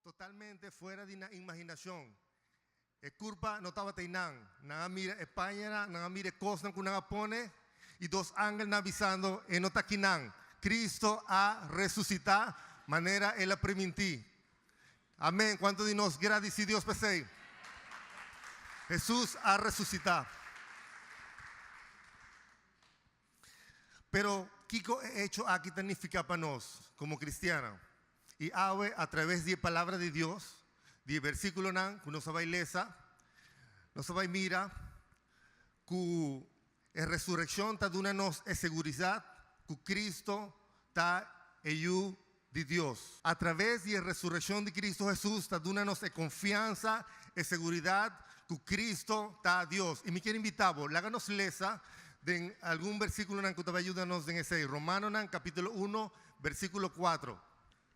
Totalmente fuera di nan imaginashon. E kurpa no tabata einan. Nan a mira e pañanan, nan a mira e kosnan ku nan a pone, i dos angelnan bisando, E no ta akinan. Kristu a resusitá manera El a primintí. Amén. Kuantu di nos gradisí Dios pa esei? Hesus a resusitá. Pero kiko e echo aki ta nifiká pa nos komo kristiannan? I awe, atraves di e Palabra di Dios, di e versíkulonan ku nos a bai lesa, nos a bai mira ku e resurekshon ta duna nos e seguridat ku Kristu ta e Yu di Dios. Atraves di e resurekshon di Kristu Hesus ta duna nos e konfiansa, e seguridat ku Kristu ta Dios. I mi kier invitá bo, laga nos lesa den algun bersíkulonan ku ta bai yuda nos den esei. Romanonan kapítulo uno, bersíkulo kuatro.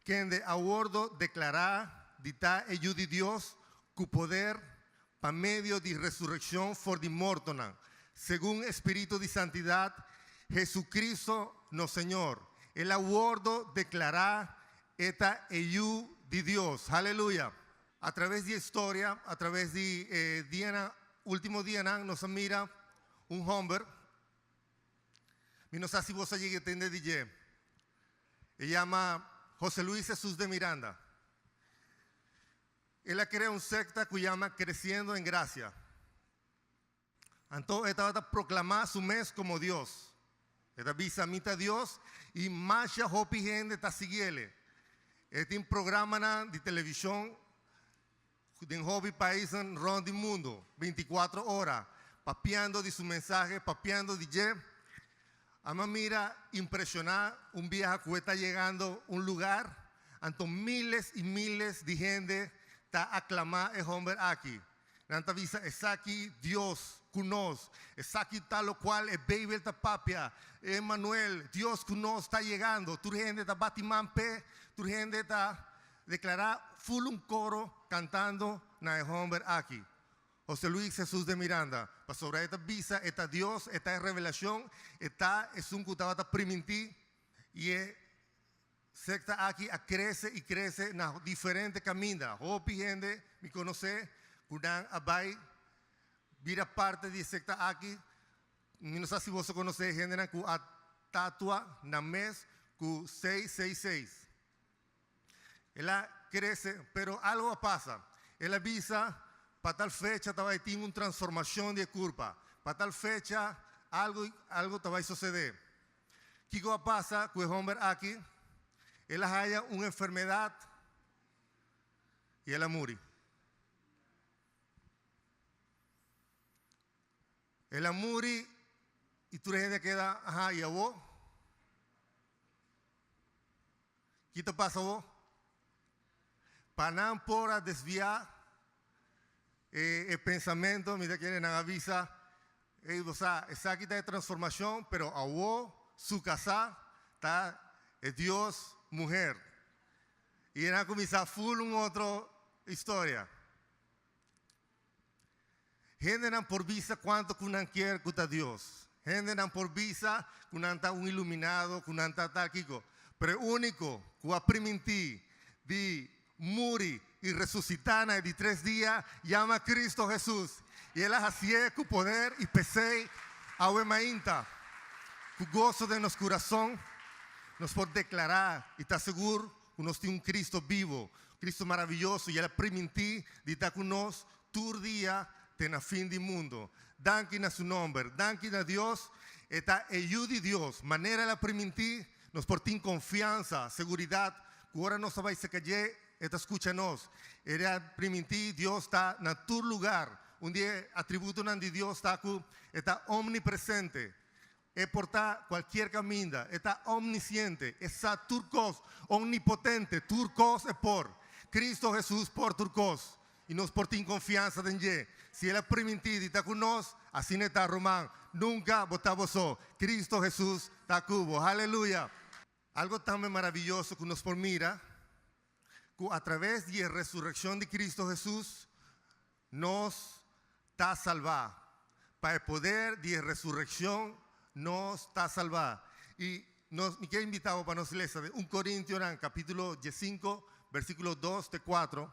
Kende a wordo deklará di ta e Yu di Dios ku poder pa medio di resurekshon for di mortonan, segun e spiritu di santidat, Jesucristo nos Señor. El a wordo deklará e ta e Yu di Dios. Haleluya! A traves di e historia, a traves di e dianan, ultimo dianan, nos a mira un homber, mi no sa si boso a yega tende di dje, e yama José Luis Jesús de Miranda. El a krea un sekta ku yama Creciendo en Gracia. Anto e tabata proklamá su mes komo Dios. E ta bisa, Mi ta Dios, i masha hopi hende ta siguiele. E tin programanan di televishon den hopi paisnan rònt di mundu, bintikuatro ora, papiando di su mensahe, papiando di dje. Ama mira impreshoná un biaha ku e ta yegando un lugar, anto miles i miles di hende ta aklamá e hòmber aki. Nan ta bisa, Esaki Dios ku nos! Esaki ta lokual e Beibel ta papia! Emanuel, Dios ku nos, ta yegando! Tur hende ta bati man p'e, tur hende ta deklará ful un koro kantando na e hòmber aki. José Luis Jesús de Miranda, pasobra e ta bisa e ta Dios, e ta e revelacion, e ta esun cu tabata primintí, y e secta aki a crece y crece na diferente caminda. Hopi hende mi conoce cu nan a bay bira parte di e secta aki. Mi no sa si boso conoce e hendenan cu a tatua nan mes cu 666. El a crece, pero algo a pasa. El a bisa, Pa tal fecha ta bai tin un transformacion di e curpa. Pa tal fecha algo, algo ta bai sucede. Kico a pasa cu e homber aki? El a haya un enfermedad y el a muri. El a muri y tur hende a keda, aha, y awo? Ki ta pasa bo? Pa nan por a desviá e e pensamentu, mi ta kere nan a bisa, Ey, bo sa, esaki ta e transformashon, pero awo su kasá ta e dios muher. I nan a kuminsá ful un otro historia. Hendenan por bisa kuantu ku nan kier ku ta Dios. Hendenan por bisa ku nan ta un iluminado, ku nan ta tal kiko. Pero e úniko ku a primintí di muri i resusitá na e di tres dia yama Cristo Hesus. I el a hasié ku poder i p'esei awe mainta, ku goso den nos kurason, nos por deklará i ta sigur ku nos tin un Cristo bibo, Cristo maraviyoso, i el a primintí di ta ku nos tur dia te na fin di mundo. Danki na su nomber. Danki na Dios. E ta e Yu di Dios. Manera el a primintí, nos por tin konfiansa, seguridat, ku ora nos ta bai serka dje, e ta skucha nos. El a primintí, Dios ta na tur lugar. Un di e atributonan di Dios ta ku e ta omnipresente. E por ta cualkier caminda. E ta omnisciente. E sa tur cos. Omnipotente. Tur cos e por. Cristo Jesus por tur cos. Y nos por tin confiansa den dje. Si El a primintí di ta cu nos, asina e ta, ruman. Nunca bo ta bo so. Cristo Jesus ta cu bo. Haleluya! Algo tambe maraviyoso cu nos por mira, cu a traves di e resureccion di Cristo Jesus, nos ta salbá. Pa e poder di e resureccion nos ta salbá. Y nos, mi kier invita bo pa nos lesa den un Corintionan capitulo diesinco, versíkulo 2 te 4,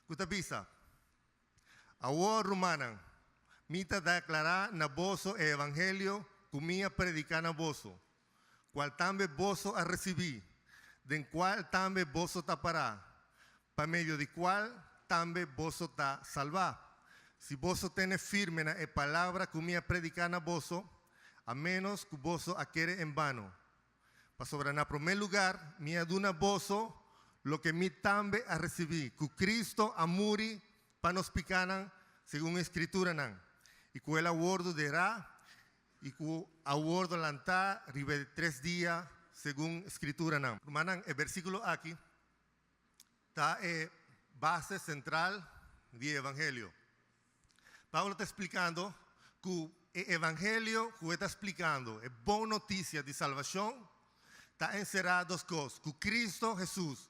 ku ta bisa, Awor, rumannan, mi ta deklará na boso e evangelio ku mi a prediká na boso, kual tambe boso a risibí, den kual tambe boso ta pará, pa medio di kual tambe boso ta salbá, si boso tene firme na e palabra ku mi a prediká na boso, a ménos ku boso a kere en bano. Pasobra na promé lugá mi a duna boso loke mi tambe a risibí, ku Kristu a muri pa nos pikánan segun e Skrituranan, i ku el a wòrdu derá i ku a wòrdu lantá riba e di tres dia segun e Skrituranan. Rumannan, e versíkulo aki ta e base sentral di e evangelio. Pablo ta splikando ku e evangelio ku e ta splikando, e bon notisia di salbashon, ta enserá dos kos, ku Kristu Hesus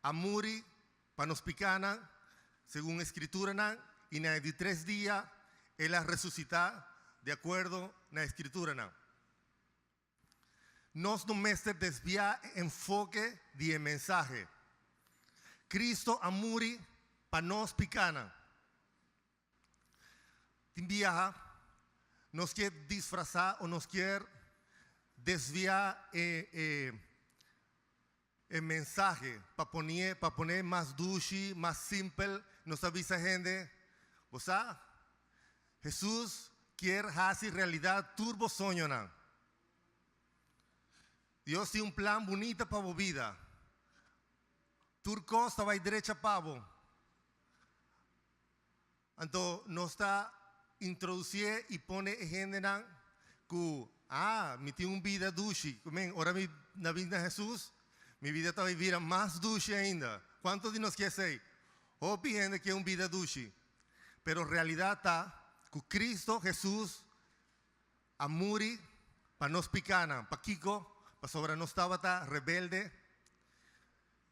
a muri pa nos pikánan, segun e Skrituranan, i na e di tres dia el a resusitá di akuerdo na e Skrituranan. Nos no mester desviá e enfoke di e mensahe. Kristu a muri pa nos pikánan. Tin biaha nos kier disfrasá o nos kier desviá e e e mensahe pa ponié pa poné mas dushi, mas simpel. Nos ta bisa hende, Bo sa, Hesus kier hasi realidat tur bo soñonan. Dios tin un plan bunita pa bo bida. Tur kos ta bai drecha pa bo. Anto nos ta introducié y pone e hendenan cu, ah, mi tin un bida dushi. Men, ora mi na bin na Jesus, mi bida ta bay bira mas dushi ainda. Cuanto di nos kier esey? Hopi hende kier un bida dushi. Pero realidad ta cu Cristo Jesus a muri pa nos picanan. Pakico? Pasobra nos tabata rebelde.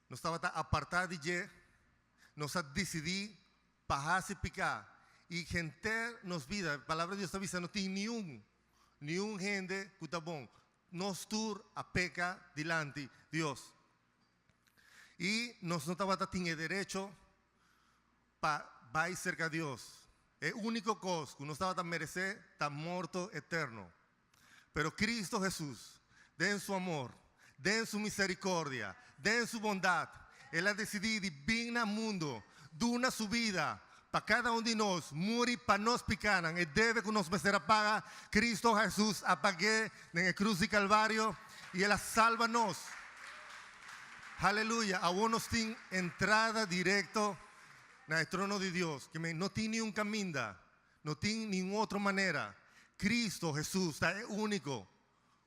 Nos tabata apartá di dje, nos a disidí pa hasi piká i henter nos bida. E Palabra di Dios ta bisa no tin niun, niun hende ku ta bon. Nos tur a peka dilanti Dios. I nos no tabata tin e derecho pa bai serka Dios. E úniko kos ku nos tabata meresé ta morto eterno. Pero Cristo Jesús, den su amor, den su misericordia, den su bondad, El a decidí di bin na mundo, duna su bida pa cada un di nos, muri pa nos picanan. E debe cu nos mester a paga, Cristo Jesús a pagu'é den e cruz di Calvario y El a salba nos. Aleluya! Awor nos tin entrada directo na e trono di Dios. Ke men no tin ni un caminda. No tin ningun otro manera. Cristo Jesús ta e único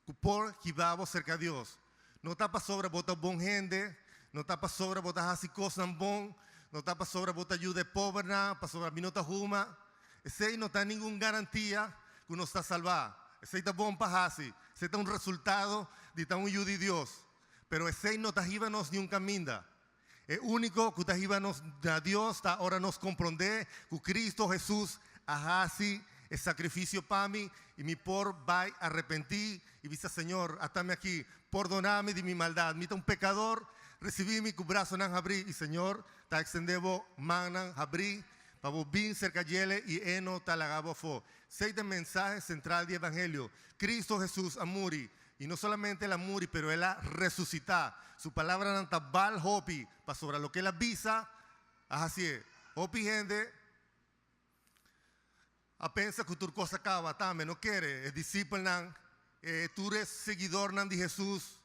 cu por hiba bo cerca Dios. No ta pasobra bo ta bon hende, no ta pasobra bo ta haci cosnan bon, no ta pasobra bo ta yuda e pobernan, pasobra mi no ta huma. Esey no ta ningun garantia cu nos ta salba. Esey ta bon pa haci, esey ta un resultado di ta un yu di Dios. Pero esey no ta hiba nos niun caminda. E úniko ku ta hiba nos na Dios ta ora nos komprondé ku Kristu Hesus a hasi e sakrifisio pa mi i mi por bai arepentí i bisa, Señor, ata mi aki, pordoná mi di mi maldat. Mi ta un pekador, risibí mi ku brasonan habrí. I Señor ta ekstendé bo mannan habrí pa bo bin serka djele i e no ta laga bo afó. Esei ta e mensahe sentral di evangelio. Kristu Hesus a muri I no solamente el a muri, pero el a resusitá. Su palabranan ta bal hopi, pasobra loke el a bisa, a hasié. Hopi hende a pensa ku tur kos a kaba. Tambe no kere. E disipelnan, e tur e siguidornan di Hesus,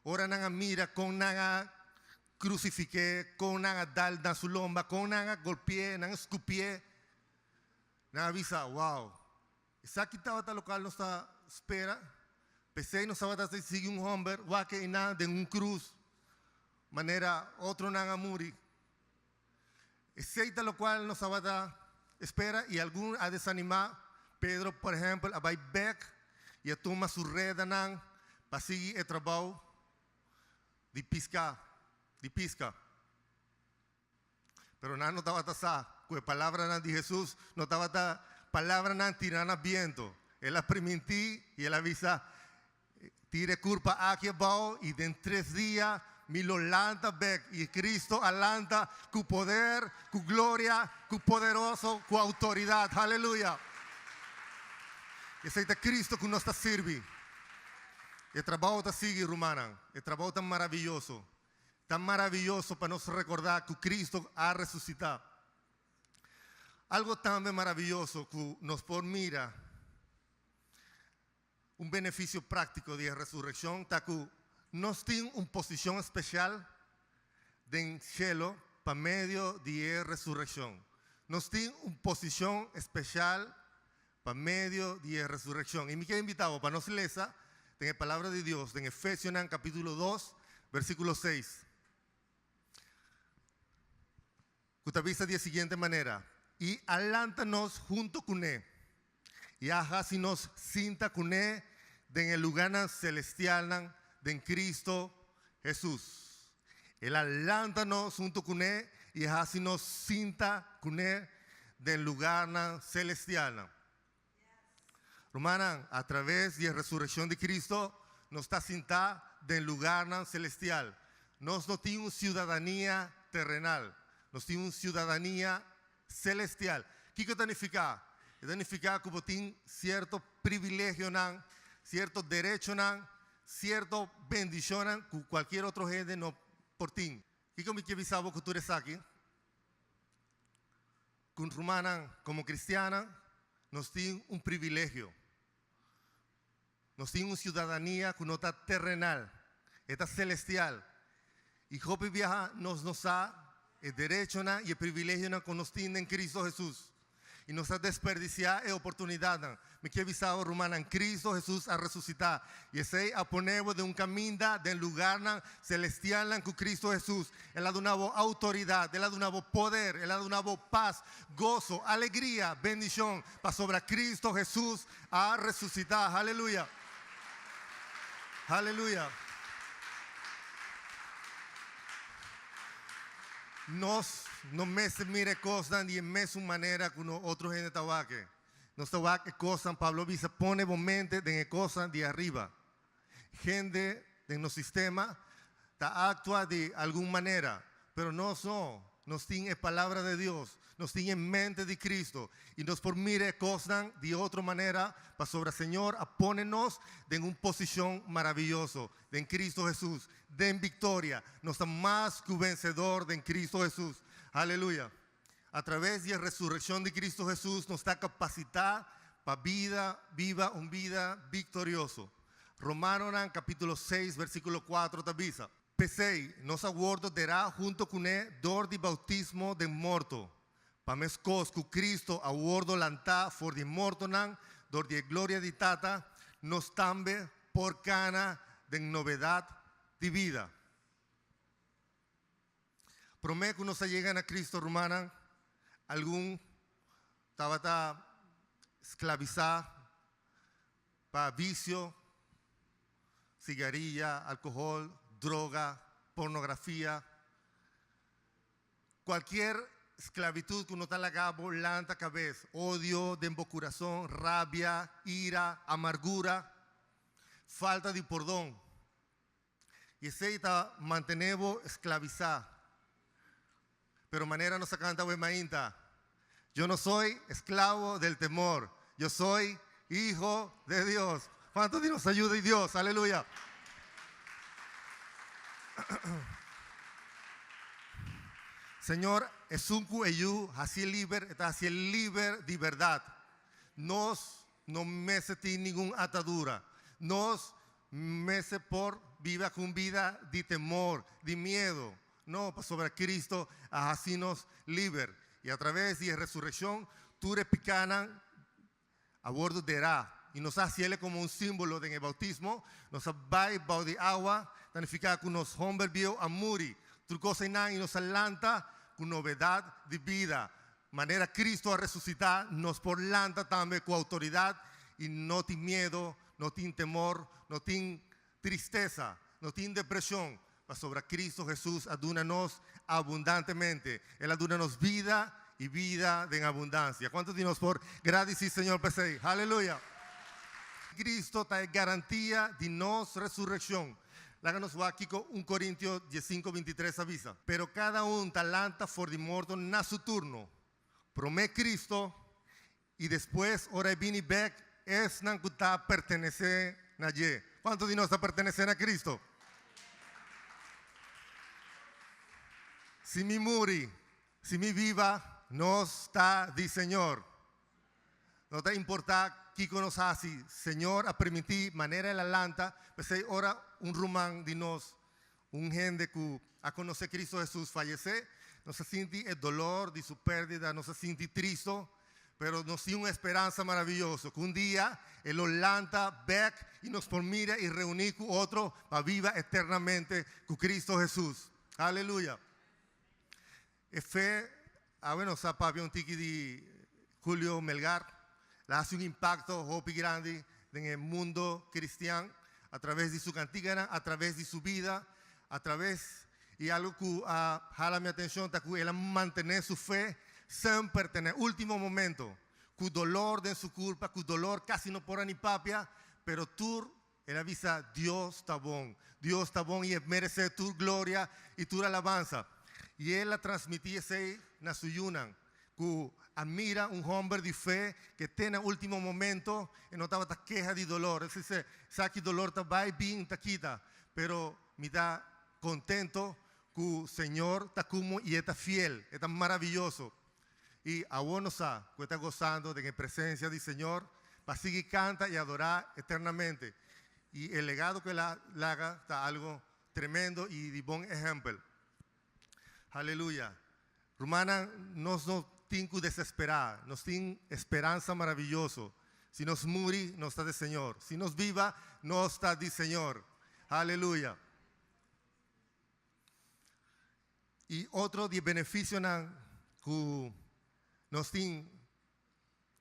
ora nan a mira kon nan a krusifik'é, kon nan a dal na su lomba, kon nan a golpi'é, nan a skupi'é, nan a bisa, Wow! Esaki tabata lokual nos ta spera. P'esei nos tabata ta sigui un hòmber wak einan den un krus, manera otronan a muri. Esei ta lokual nos tabata spera i algun a desanimá. Pedro, por ehèmpel, a bai bèk i a tuma su redanan pa sigui e trabou di piska, di piska. Pero nan no tabata sa ku e palabranan di Hesus no tabata palabranan tirá na biento. El a primintí i el a bisa, Tira e kurpa aki abou i den tres dia mi lo lanta bek. I Cristo a lanta ku poder, ku gloria, ku poderoso, ku outoridat. Haleluya! Esei ta Cristo ku nos ta sirbi. E trabou ta sigui, rumannan. E trabou ta maraviyoso. Ta maraviyoso pa nos rekordá ku Cristo a resusitá. Algo tambe maraviyoso ku nos por mira un benefisio práktiko di e resurekshon ta ku nos tin un posishon spesial den shelu pa medio di e resurekshon. Nos tin un posishon spesial pa medio di e resurekshon. I mi ke invitá bo pa nos lesa den e Palabra di Dios den Efesionan kapítulo 2, versíkulo 6. Ku ta bisa di e siguiente manera, I a lanta nos hunto kuné, i a hasi nos sinta kuné den e lugánan selestialnan den Cristo Hesus. El a lanta nos hunto kuné i a hasi nos sinta kuné den lugarnan selestialnan. Rumannan, a traves di e resurekshon di Cristo, nos ta sintá den lugarnan selestial. Nos no tin un siudadania terrenal, nos tin un siudadania selestial. Kiko ta nifiká? E ta nifiká ku bo tin sierto privilegionan, sierto derechonan, sierto bendishonnan ku kualkier otro hende no por tin. Kiko mi ke bisa bo ku tur esaki? Ku rumannan, komo kristiannan, nos tin un privilegio. Nos tin un siudadania ku no ta terrenal, e ta selestial. I hopi biaha nos no sa e derechonan i e privilegionan ku nos tin den Kristu Hesus. I nos ta desperdisiá e oportunidatnan. Mi ke bisa bo, rumannan, Kristu Hesus a resusitá, i esei a pone bo den un kaminda den lugarnan selestialnan ku Kristu Hesus. El a duna bo outoridat, el a duna bo poder, el a duna bo pas, goso, alegria, bendishon, pasobra Kristu Hesus a resusitá. Haleluya! Haleluya! Nos no mester mira e kosnan di e mesun manera ku no otro hende ta wak e. Nos ta wak e kosnan, Pablo a bisa, pone bo mente den e kosnan di ariba. Hende den nos sistema ta aktua di algun manera, pero nos no. Nos tin e Palabra de Dios, nos tin e mente di Cristo i nos por mira e kosnan di otro manera pasobra Señor a pone nos den un posishon maraviyoso den Cristo Hesus, den viktoria. Nos ta mas ku vensedor den Cristo Hesus. Aleluya! A traves di e resurekshon di Cristo Hesus nos ta kapasitá pa bida biba un bida viktorioso. Romanonan kapítulo 6 versíkulo 4 ta bisa. P'esei, nos a wordo derá hunto kuné dor di boutismo den morto, pa meskos ku Cristo a wordo lantá for di mortonan dor di e gloria di Tata, nos tambe por kana den nobedat di bida. Promé ku nos a yega na Cristo, rumannan, algun tabata sklabisá pa visio, sigaria, alkohòl, droga, pornografia. Kualkier sklabitut ku no ta laga bo lanta kabes, odio den bo kurason, rabia, ira, amargura, falta di pordon. I esei ta mantené bo sklabisá. Pero manera nos a kanta awe mainta, Yo no soy esclavo del temor, yo soy hijo de Dios. Kuantu di nos ta yuda di Dios? Aleluya! Señor, esun ku e yu hasié liber, e ta hasié liber di bèrdat. Nos no mester tin ningun atadura. Nos mester por biba ku un bida di temor, di miedu. No, pasobra Cristo a haci nos liber, y a traves di e resurreccion tur e picanan a wordo derá, y nos a haciele como un simbolo den e bautismo, nos a bay bao di awa, ta nifica cu nos homber bieu a muri, tur cos eynan y nos a lanta cu novedad di bida, manera Cristo a resucita, nos por lanta tambe cu autoridad y no tin miedo, no tin temor, no tin tristesa, no tin depresion, pasobra Cristo Jesus a duna nos abundantemente. El a duna nos bida y bida den abundancia. Cuanto di nos por gradici Señor p'esey? Haleluya! Cristo ta e garantia di nos resurreccion. Laga nos wak kiko 1 Korintio 15, 23 a bisa. Pero kada un ta lanta for di morto na su turno. Promé Kristo i despues ora e bini bèk esnan ku ta pertenesé na dje. Kuantu di nos ta pertenesé na Kristo? Si mi muri, si mi biba, nos ta di Señor. No ta importá kiko nos hasi, Señor a permití manera el a lanta, p'esei ora un ruman di nos, un hende ku a konosé Kristu Hesus fayesé, nos a sinti e dolor di su pèrdida, nos a sinti tristo, pero nos tin un esperansa maraviyoso, ku un dia e lo lanta bèk i nos por mira i reuní ku otro pa biba eternamente ku Kristu Hesus. Aleluya! E fe, awe nos a papia un tiki di Julio Melgar, la hasi un impacto hopi grandi den e mundo cristian a traves di su canticanan, a traves di su bida, a traves y algo cu a hala mi atencion ta cu el a mantene su fe semper te na e ultimo momento, cu dolor den su curpa, cu dolor casi no por a ni papia, pero tur El a bisa, Dios ta bon. Dios ta bon i e meresé tur gloria i tur alabansa. I el a transmití esei na su yunan, ku a mira un hòmber di fe ke te na último momento e no tabata keha di dolor. El sise, Sa ki dolor ta bai bin ta kita, pero mi ta kontento ku Señor ta ku mi i e ta fiel, e ta maraviyoso. I awor nos sa ku e ta gosando den e presensia di Señor pa sigui kanta i adorá eternamente. I e legado ku el a laga ta algu tremendo i di bon ehèmpel. Aleluya! Rumannan, nos no tin ku desesperá. Nos tin speransa maraviyoso. Si nos muri, nos ta di Señor. Si nos biba, nos ta di Señor. Aleluya! I otro di e benefisionan ku nos tin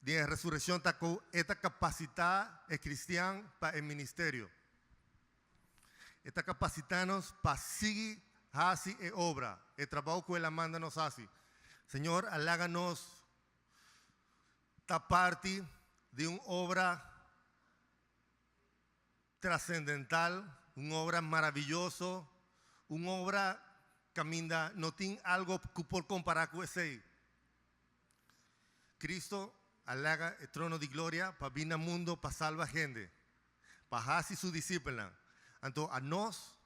di e resurekshon ta ku e ta kapasitá e kristian pa e ministerio. E ta kapasitá nos pa sigui hasi e obra, e trabou ku el a manda nos hasi. Señor a laga nos ta parti di un obra trascendental, un obra maravilloso, un obra caminda no tin algo cu por compara cu esey. Cristo a laga e trono di gloria pa bin na mundo pa salba hende, pa haci su discipelnan. Anto anos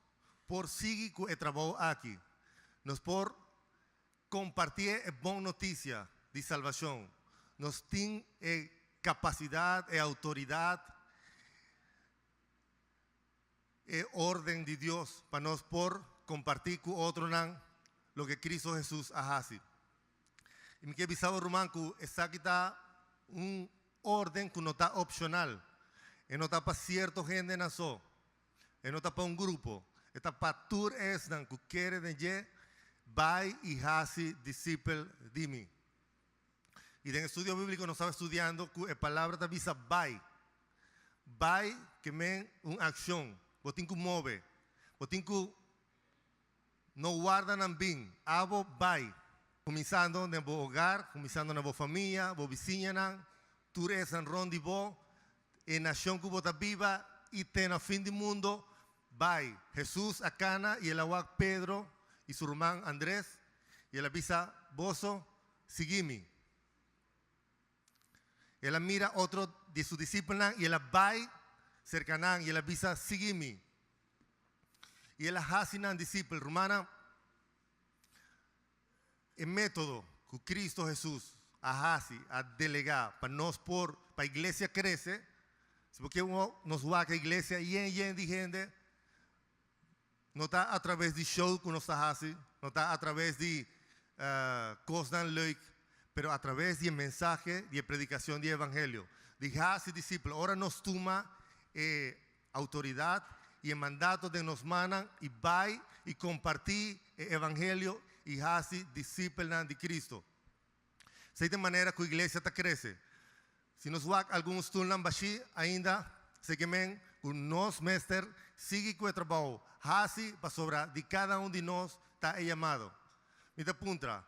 por sigui cu e trabou aki. Nos por comparti e bon noticia di salvacion. Nos tin e capacidad, e autoridad, e orden di Dios pa nos por comparti cu otronan loke Cristo Jesus a haci. Y mi kier bisa bo ruman cu esaki ta un orden cu no ta opcional. E no ta pa cierto hendenan so. E no ta pa un grupo, e ta pa tur esnan ku kere den dje bai i hasi disipel di mi. I den estudio bíbliko nos tabata studiando ku e palabra ta bisa bai. Bai ke men un akshon. Bo tin ku move. Bo tin ku no warda nan bin. Abo bai. Kuminsando den bo hogar, kuminsando na bo famia, bo bisiñanan, tur esnan rond di bo, e nashon ku bo ta biba i te na fin di mundo, bai. Hesus a kana i el a wak Pedro i su ruman Andres i el a bisa, Boso, sigui mi. El a mira otro di su disipelnan i el a bai serka nan i el a bisa, Sigui mi. I el a hasi nan disipel. Rumannan, e método ku Kristu Hesus a hasi, a delegá pa nos por, pa iglesia krese, si bo ke nos wak e iglesia yen yen di hende, no ta a traves di show ku nos ta hasi, no ta a traves di kosnan leuk, pero a traves di e mensahe di e predikashon di e evangelio, di hasi disipel. Ora nos tuma e outoridat i e mandato den nos mannan i bai i kompartí e evangelio i hasi disipelnan di Kristu. Esei ta e manera ku iglesia ta krese. Si nos wak algun stulnan bashí ainda, esei men ku nos mester sigui ku e trabou hasi pasobra di kada un di nos ta e yamado. Mi ta puntra,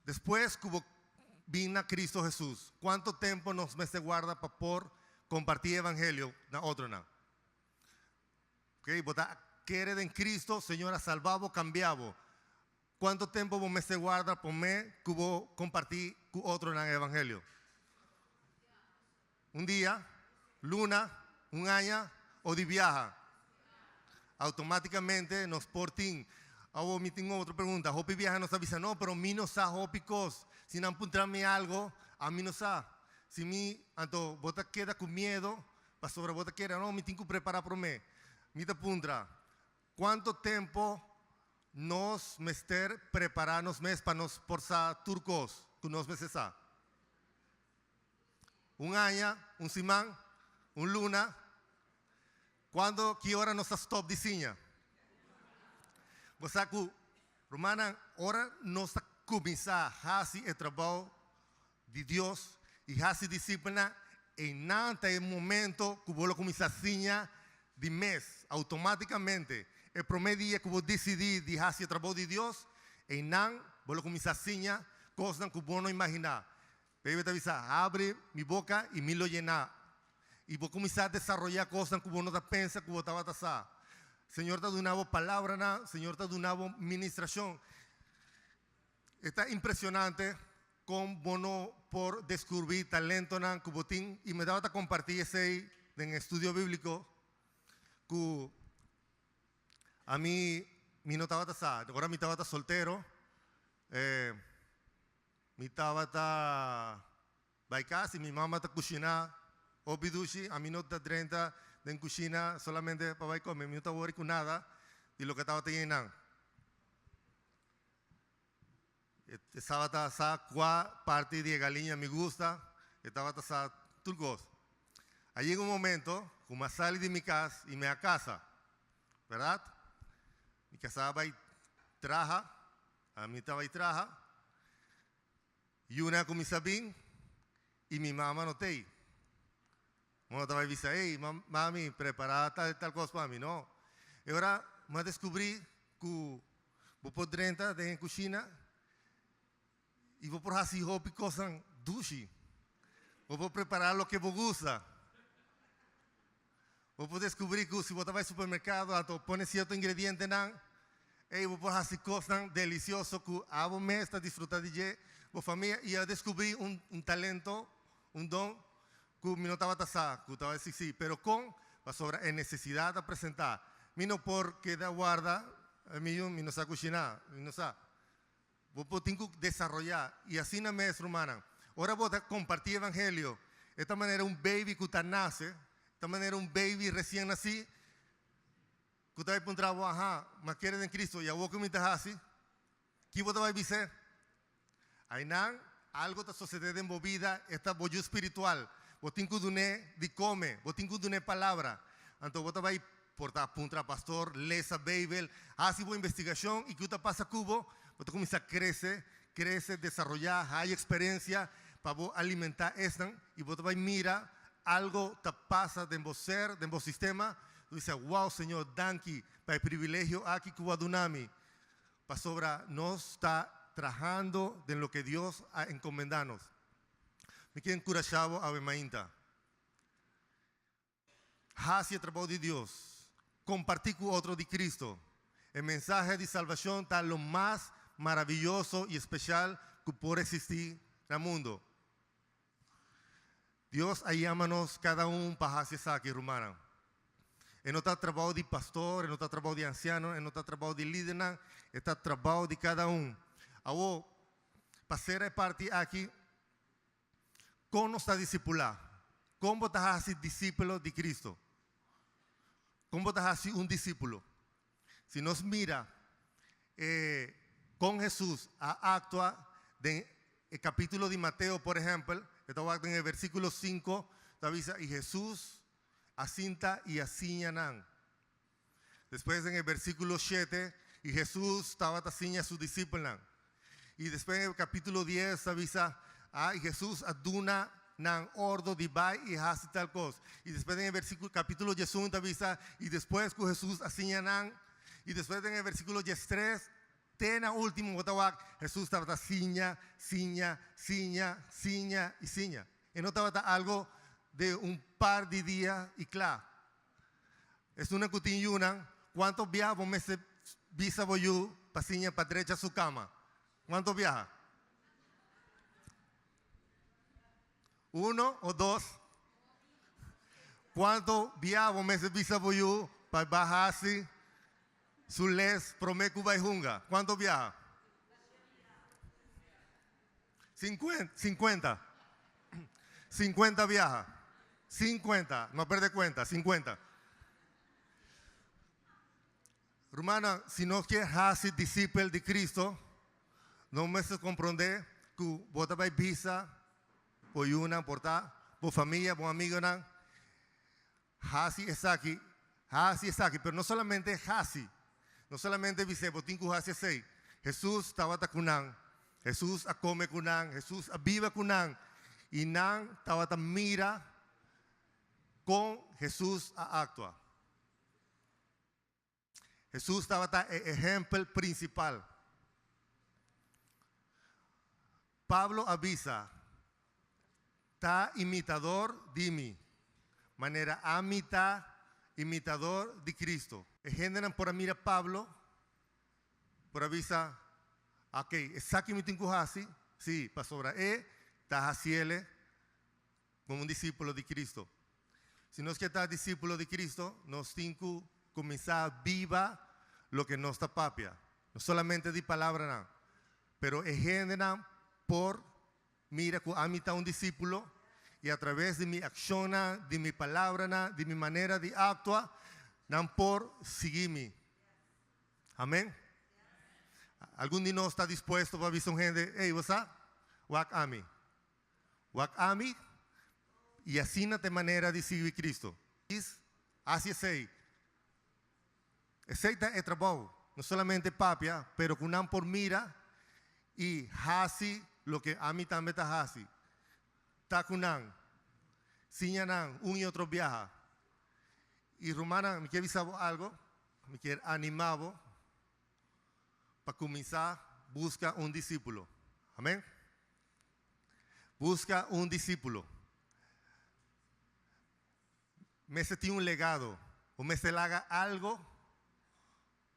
despues ku bo bin na Kristu Hesus, kuantu tempu nos mester warda pa por kompartí e evangelio na otronan? Ok, bo ta. kere den Cristo, Señor a salba bo, kambia bo. Kuantu tempu bo mester warda promé ku bo kompartí ku otronan e evangelio? Un dia, luna, un aña o di biaha? Automáticamente nos por tin. Awor mi tin otro pregunta. Hopi biaha nos ta bisa, no, pero mi no sa hopi kos. Si nan puntra mi algo, ami no sa. Si mi, anto bo ta keda ku miedo pasobra bo ta kere, no, mi tin ku prepará promé. Mi ta puntra, Cuanto tempo nos mester prepara nos mes pa nos por sa tur cos cu nos mester sa? Un aña? Un siman? Un luna? Cuando, ki ora nos ta stop di siña? Bo sa cu, rumannan, ora nos ta cuminsa haci e trabou di Dios i hasi disipelnan, einan ta e momento ku bo lo kuminsá siña di mes. Outomátikamente, e promé dia ku bo disidí di hasi e trabou di Dios, einan bo lo kuminsá siña kosnan ku bo no imaginá. Beibel ta bisa, Habri mi boka i mi lo yená. I bo kuminsá desaroyá kosnan ku bo no ta pensa ku bo tabata sa. Señor ta duna bo palabranan, Señor ta duna bo ministrashon. E ta impresionante con bo no por descubri talentonan cu bo tin y mi tabata comparti esey den estudio biblico cu ami mi no tabata sa. Ora mi tabata soltero mi tabata bay cas y mi mama ta cushina hopi dushi, ami no ta drenta den cushina solamente pa bay come, mi no ta wori cu nada di loke tabata yena. E tabata sa kua parti di e galiña mi gusta, e tabata sa tur kos. A yega un momento ku mi a sali di mi kas i mi a kasa, bèrdat? Mi kasá a bai traha, ami ta bai traha, Yuna a kuminsá bin i mi mama no t'ei. Mi no ta bai bisa, Ey, mami, prepará tal i tal kos pa mi. No. E ora mi a deskubrí ku bo por drenta den e kushina i bo por hasi hopi kosnan dushi. Bo por prepará loke bo gusta. Bo por deskubrí ku si bo ta bai supermerkado anto pone sierto ingredientenan, ey, bo por hasi kosnan delisioso ku abo mes ta disfrutá di dje, bo famia. I a deskubrí un talento, un don Ku mi no tabata sa ku tabata existí, pero kon? Pasobra e nesesidat a presentá. Mi no por keda warda mi yu, mi no sa kushiná, mi no sa. Bo por tin ku desaroyá. I asina mes, rumannan, ora bo ta kompartí evangelio, e ta manera un baby ku ta nase, ta manera un baby resien nasí, ku ta bai puntra bo, Aha, mi a kere den Cristo, i awor ku mi ta hasi? Ki bo ta bai bis'é? Ainan, algo ta sosede den bo bida, e ta bo yu spiritual. Bo tin ku dun'é di kome, bo tin ku dun'é palabra. Anto bo ta bai por ta puntra pastor, lesa Beibel, hasi bo investigashon i ku ta pasa ku bo? Bo ta kuminsá krese, krese, desaroyá, haya eksperensia pa bo alimentá esnan i bo ta bai mira algo ta pasa den bo ser, den bo sistema. Bo bisa, Wow, Señor, danki pa e privilegio aki ku bo a duna mi. Pasobra nos ta trahando den loke Dios a encomenda nos. Mi kier encurasha bo awe mainta. Haci e trabou di Dios. Comparti cu otro di Cristo. E mensahe di salvacion ta lo mas maraviyoso y especial cu por existi na mundo. Dios a yama nos cada un pa haci esaki, rumannan. E no ta trabou di pastor, e no ta trabou di anciano, e no ta trabou di lidernan, e ta trabou di cada un. Awo, pa cera e parti aki, con nos ta discipula? Con bo ta haci discipulo di Cristo? Con bo ta haci un discipulo? Si nos mira e kon Hesus a aktua den e kapítulo di Mateo, por ehèmpel, e ta wak den e versíkulo sinku, ta bisa, I Hesus a sinta i a siña nan. Despues den e versíkulo shete, I Hesus tabata siña su disipelnan. I despues den e kapítulo dies ta bisa, A i Hesus a duna nan ordo di bai i hasi tal kos. I despues den e versíkulo kapítulo diesun ta bisa, I despues ku Hesus a siña nan, i despues den e versíkulo diestres te na último bo ta wak, Hesus tabata siña, siña, siña, siña i siña. E no tabata algo de un par di dia i kla. Esunnan ku tin yunan. Kuantu biaha bo mester bisa bo yu pa siña pa drecha su kama? Kuantu biaha? Uno o dos? Kuantu biaha bo mester bisa bo yu pa bai hasi su les promé ku bai hunga? Kuantu biaha? 50. 50 biaha. 50. No perde kuenta. 50. Rumannan, si nos kier hasi disipel di Cristo, nos mester komprondé ku bo ta bai bisa bo yunan, por ta bo famia, bo amigonan, hasi esaki, hasi esaki, pero no solamente hasi, no solamente bis'é bo tin ku hasi esei. Hesus tabata ku nan, Hesus a kome ku nan, Hesus a biba ku nan, i nan tabata mira kon Hesus a aktua. Hesus tabata e ehèmpel prinsipal. Pablo a bisa, Ta imitador di mi, manera ami ta imitador di Cristo. E hendenan por a mira Pablo, por a bisa, Ok, esaki mi tin ku hasi? Sí, pasobra e ta hasiele Komo un disípulo di Cristo. Si nos ke ta disípulo di Cristo, nos tin ku kuminsá biba loke nos ta papia. No solamente di palabranan, pero e hendenan por mira ku ami ta un disípulo i a traves di mi akshonnan, di mi palabranan, di mi manera di aktua, nan por sigui mi. Amen. Algun di nos ta dispuesto pa bisa un hende, Ey, bo sa? Wak ami. Wak ami, i asina ta e manera di sigui Cristo. Is hasi esei. Esei ta e trabou, no solamente papia, pero ku nan por mira i hasi loke ami tambe ta hasi. Ta ku nan, siña nan un i otro biaha. I rumannan, mi kier bisa bo algo, mi kier anima bo pa kuminsá buska un disípulo. Amen. Buska un disípulo. Mester tin un legado. Bo mester laga algo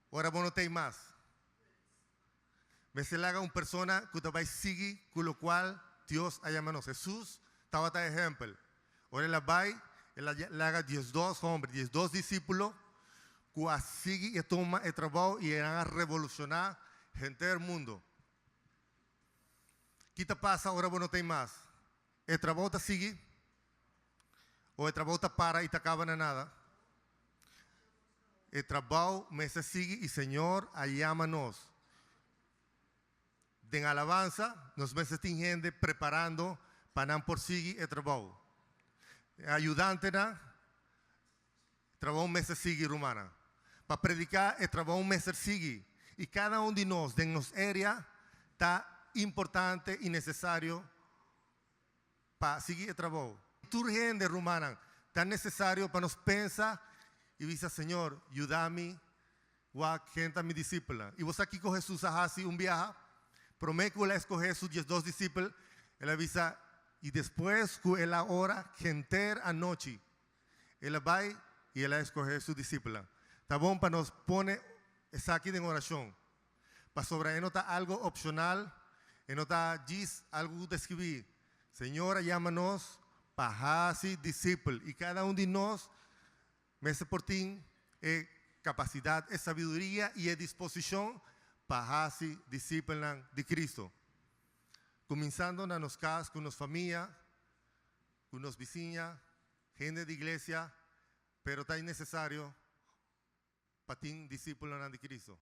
ora bo no t'ei mas. Mester laga un persona ku ta bai sigui ku lokual Dios a yama nos. Hesus tabata ehèmpel. Ora el a bai, el a laga diesdos hòmber, diesdos disípulo ku a sigui i a tuma e trabou i nan a revolushoná henter mundu. Ki ta pasa ora bo no ta mas? E trabou ta sigui o e trabou ta para i ta kaba na nada? E trabou mester sigui i Señor a yama nos. Den alabansa nos mester tin hende preparando pa nan por sigui e trabou. E ayudantenan, trabou mester sigui rumannan. Pa prediká e trabou mester sigui i kada un di nos den nos area ta importante i nesesario pa sigui e trabou. Tur hende rumannan ta nesesario pa nos pensa i bisa Señor yuda mi wak ken ta mi disipelnan. I bo sa kiko Hesus a hasi un biaha? Promé ku el a eskohé su diesdos disipel el a bisa i despues ku el a ora henter anochi El a bai i el a escoge su discipelnan. Ta bon pa nos pone esaki den oracion, pasobra e no ta algo opcional, e no ta djis algo cu ta escribi. Señor a yama nos pa haci discipel i cada un di nos mester por tin e capacidad, e sabiduria i e disposicion pa haci discipelnan di Cristo. Cuminsando na nos cas cu nos famia, cu nos bisiña, hende di iglesia, pero ta innecesario pa tin discipulonan di Cristo.